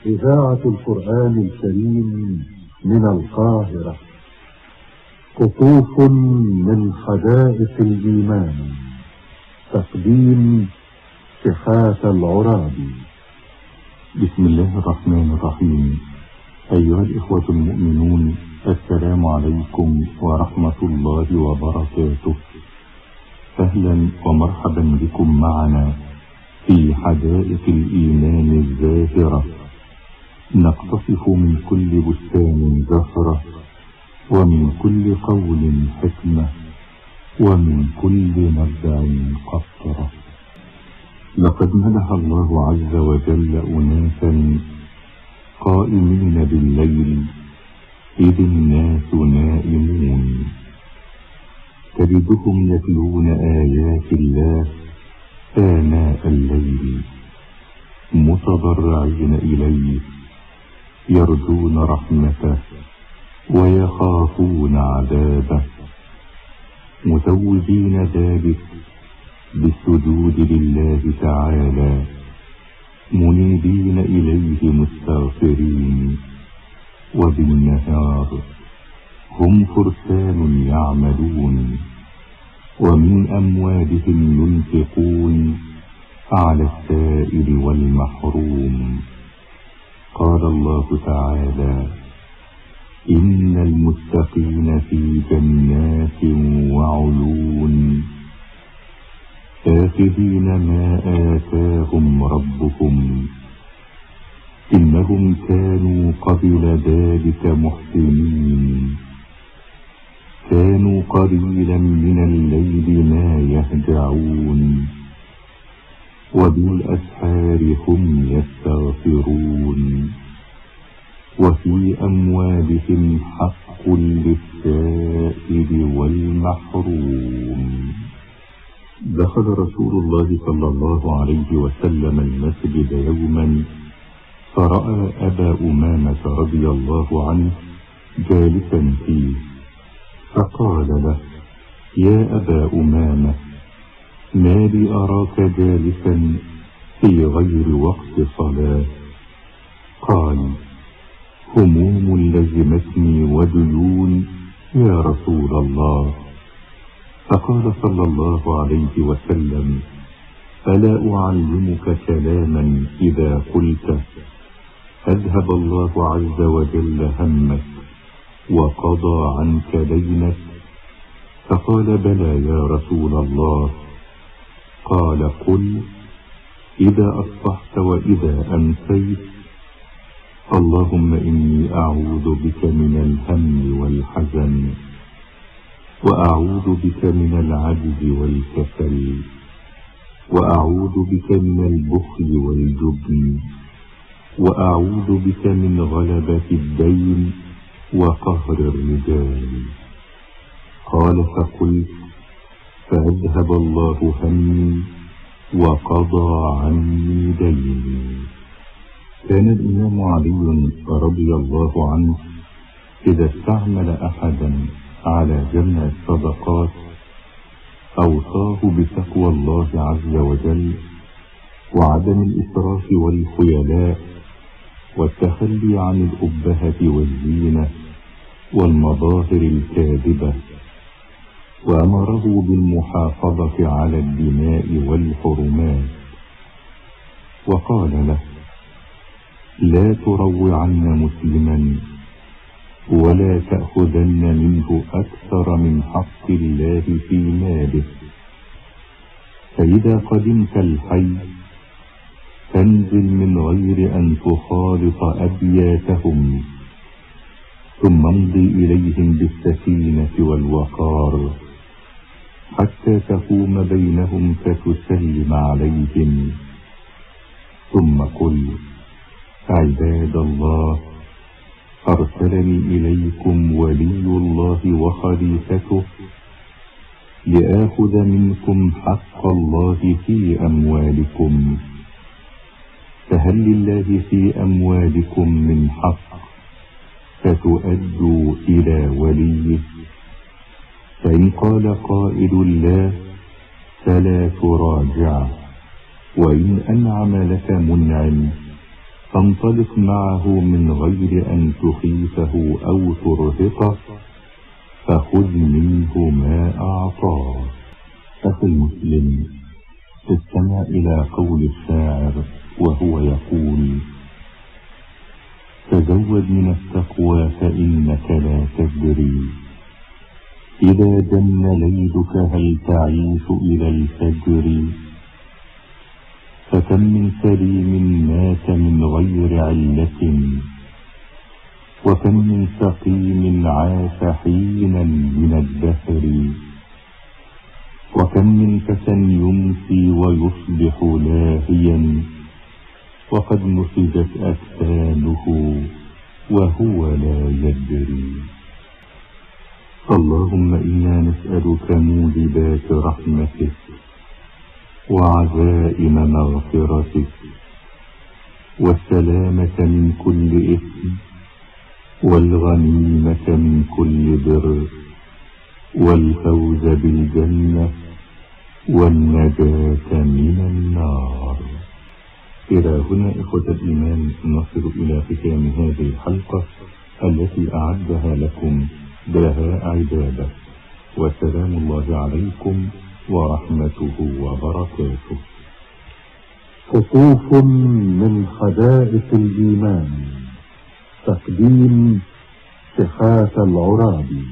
إذاعة القرآن الكريم من القاهرة. قطوف من حدائق الإيمان. تقديم شحاتة العرابي. بسم الله الرحمن الرحيم. أيها الإخوة المؤمنون، السلام عليكم ورحمة الله وبركاته. أهلا ومرحبا بكم معنا في حدائق الإيمان الزاهرة. نقتصف من كل بستان زهرة، ومن كل قول حكمة، ومن كل نبع قطرة. لقد مدح الله عز وجل أناسا قائمين بالليل إذ الناس نائمون، تجدهم يتلون آيات الله آناء الليل متضرعين إليه، يرجون رحمته ويخافون عذابه، متوبين ذلك بالسجود لله تعالى، منيبين إليه مستغفرين. وبالنهار هم فرسان يعملون، ومن أموالهم ينفقون على السائل والمحروم. قال الله تعالى: إن المتقين في جنات وعيون، آخذين ما آتاهم ربهم، إنهم كانوا قبل ذلك محسنين، كانوا قليلا من الليل ما يهجعون، وبالأسحار هم يستغفرون، وفي أموالهم حق للسائل والمحروم. دخل رسول الله صلى الله عليه وسلم المسجد يوما، فرأى أبا أمامة رضي الله عنه جالسا فيه، فقال له: يا أبا أمامة، ما لي أراك جالسا في غير وقت صلاة؟ قال: هموم لزمتني وديون يا رسول الله. فقال صلى الله عليه وسلم: ألا أعلمك كلاما إذا قلته أذهب الله عز وجل همك وقضى عنك دينك؟ فقال: بلى يا رسول الله. قال: قل إذا أصبحت وإذا أمسيت: اللهم إني أعوذ بك من الهم والحزن، وأعوذ بك من العجز والكسل، وأعوذ بك من البخل والجبن، وأعوذ بك من غلبة الدين وقهر الرجال. قال: فقلت: فأذهب الله همي وقضى عني ديني. كان الإمام علي رضي الله عنه إذا استعمل أحدا على جمع الصدقات أوصاه بتقوى الله عز وجل، وعدم الإسراف والخيلاء، والتخلي عن الأبهة والزينة والمظاهر الكاذبة، وأمره بالمحافظة على الدماء والحرمات. وقال له: لا تروعن مسلما، ولا تأخذن منه أكثر من حق الله في ماله، فإذا قدمت الحي فانزل من غير أن تخالط أبياتهم، ثم امضي إليهم بالسكينة والوقار حتى تقوم بينهم فتسلم عليهم، ثم قل: عباد الله، أرسلني إليكم ولي الله وخليفته لآخذ منكم حق الله في أموالكم، فهل لله في أموالكم من حق فتؤدوا إلى وليه؟ فإن قال قائل لا، فلا تراجعه، وإن أنعم لك منعم فانطلق معه من غير أن تخيفه أو ترهقه، فخذ منه ما أعطاه. أخي المسلم، استمع إلى قول الشاعر وهو يقول: تزود من التقوى فإنك لا تدري إذا جن ليلك هل تعيش إلى الفجر، فكم من سليم مات من غير علة، وكم من سقيم عاش حينا من الدهر، وكم من فتى يمسي ويصبح لاهيا، وقد نسجت أكفانه وهو لا يدري. اللهم إنا نسألك موجبات رحمتك، وعزائم مغفرتك، والسلامة من كل إثم، والغنيمة من كل بر، والفوز بالجنة، والنجاة من النار. إلى هنا إخوة الإيمان نصل إلى ختام هذه الحلقة التي أعدها لكم بهاء عبادة، وسلام الله عليكم ورحمته وبركاته. قطوف من حدائق الإيمان. تقديم شحاتة العرابي.